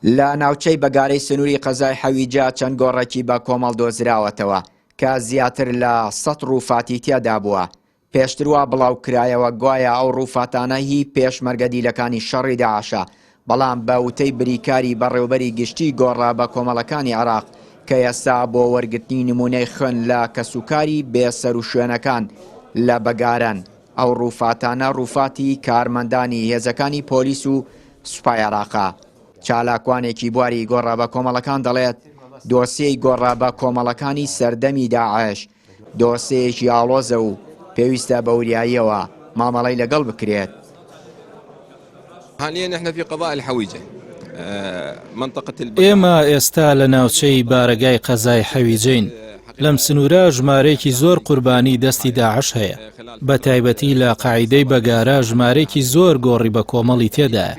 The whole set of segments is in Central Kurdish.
لە ناوچەی بەگارەی سنووری قەزای حەویجە چەند گۆڕێکی بە کۆمەڵ دۆزراوەتەوە کە زیاتر لە سەت ڕووفاتی تێدا بووە. پێشتر وا بڵاو کرایەوە گوایا ئەو ڕووفاتانە هی پێشمەرگە دیلەکانی شەڕی داعشە، بەڵام بە وتەی بریکاری بەڕێوبەری گشتی گۆڕە بە کۆمەڵەکانی عێراق کە ئێستا بۆ وەرگرتنی نموونەی خوێن لە کەسوکاری بێ سەروشوێنەکان لە بەگارەن، ئەو ڕووفاتانە ڕووفاتی کارمەندانی هێزەکانی پۆلیس و سوپای عێراقە. چالاکوانێکی بواری گۆڕە بە کۆمەڵەکان دەڵێت، دۆسیەی گۆڕە بە کۆمەڵەکانی سەردەمی داعش دۆسێیەکی ئاڵۆزە و پێویستە بە وریاییەوە مامەڵەی لەگەڵ بکرێت. ئێمە ئێستا لە ناوچەی بارەگای قەزای حەویجەین، لەم سنوورە ژمارەیەکی زۆر قوربانی دەستی داعش هەیە، بە تایبەتی لە قاعیدەی بەگارە ژمارەیەکی زۆر گۆڕی بەکۆمەڵی تێدایە،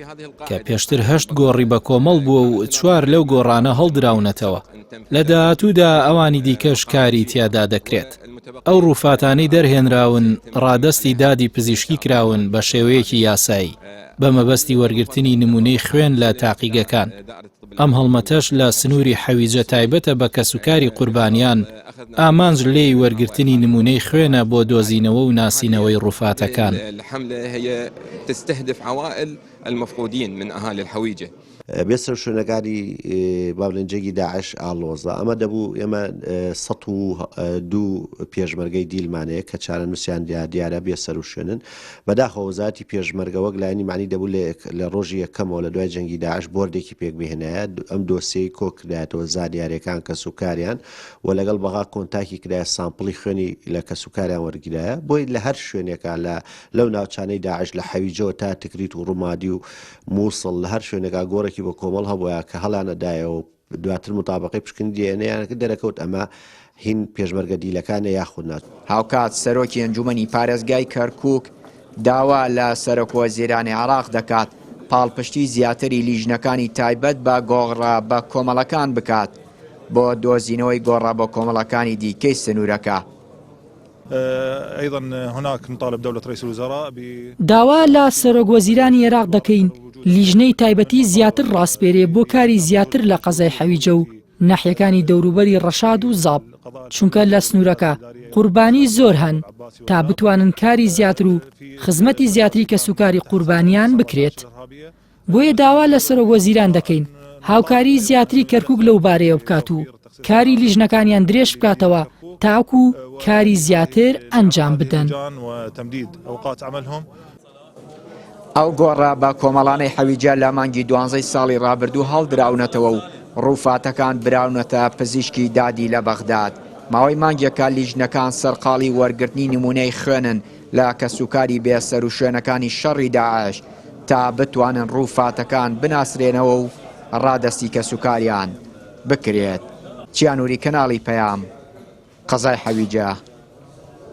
کە پێشتر هەشت گۆڕی بەکۆمەڵ بووە و چوار لەو گۆڕانە هەڵدراونەتەوە. لە داهاتوودا ئەوانی دیکەش کاری تیادا دەکرێت. ئەو ڕووفاتانەی دەرهێنراون ڕادەستی دادی پزیشکی کراون بە شێوەیەکی یاسایی بە مەبەستی وەرگرتنی نموونەی خوێن لە تاقیگەکان. ئەم هەڵمەتەش لە سنووری حەویجە تایبەتە بە کەسوکاری قوربانیان، ئامانج لێی وەرگرتنی نموونەی خوێنە بۆ دۆزینەوە و ناسینەوەی ڕووفاتەکان. بێسەروشوێنەکانی با بڵێن جەنگی داعش ئاڵۆزە ئەمە دەبوو ئێمە 102 پێشمەرگەی دیلمان هەیە کە چارەنووسیان دیارە بێسەروشوێنن بەداخەوە وەزارەتی پێشمەرگە وەک لایەنی معنی دەبوو لە ڕۆژی یەکەمەوە لە دوای جەنگی داعش بۆردێکی پێک بهێنایە ئەم دۆسیەی کۆ کردایەتەوە زانیاریەکان کەسوکاریان و لەگەڵ بەغا کۆنتاکی کرایە سامپڵی خوێنی لە کەسوکاریان وەرگیرایە بۆی لە هەر شوێنێکا لە لەو ناوچانەی داعش لە حەویجەوە تا تکریت و ڕومادی و مووسڵ لە هەر شوێنێکا گۆڕێکی بە کۆمەڵ هەبوایە کە هەڵیانەدایەوە و دواتر موتابەقەی پشکنینی دی ئێن ئەیان کرد دەرەکەوت ئەمە هین پێشمەرگە دیلەکانە یاخود نا. هاوکات سەرۆکی ئەنجومەنی پارێزگای کەرکوک داوا لە سەرۆکوەزیرانی عێراق دەکات پاڵپشتی زیاتری لیژنەکانی تایبەت بە گۆڕە بە کۆمەڵەکان بکات بۆ دۆزینەوەی گۆڕە بە کۆمەڵەکانی دیکەی سنوورەکە. داوا لە سەرۆک وەزیرانی عێراق دەکەین لیژنەی تایبەتی زیاتر ڕاسپێرێ بۆ کاری زیاتر لە قەزای حەویجە و ناحیەکانی دەوروبەری ڕەشاد و زاپ، چونکە لە سنوورەکە قوربانی زۆر هەن تا بتوانن کاری زیاتر و خزمەتی زیاتری کەسوکاری قوربانیان بکرێت. بۆیە داوا لە سەرۆک وەزیران دەکەین هاوکاری زیاتری کەرکوک لەو بارەیەوە بکات و کاری لیژنەکانیان درێژ بکاتەوە تاکو کاری زیاتر ئەنجام بدەن. ئەو گۆڕە بە کۆمەڵانەی حەویجە لە مانگی دوانزەی ساڵی ڕابردوو هەڵدراونەتەوە و ڕووفاتەکان براونەتە پزیشکی دادی لە بەغداد. ماوەی مانگێکە لیژنەکان سەرقاڵی وەرگرتنی نموونەی خوێنن لە کەسوکاری بێسەروشوێنەکانی شەڕی داعش تا بتوانن ڕووفاتەکان بناسرێنەوە و ڕادەستی کەسوکاریان بکرێت. چیا نوری کەناڵی پەیام، قەزای حەویجە.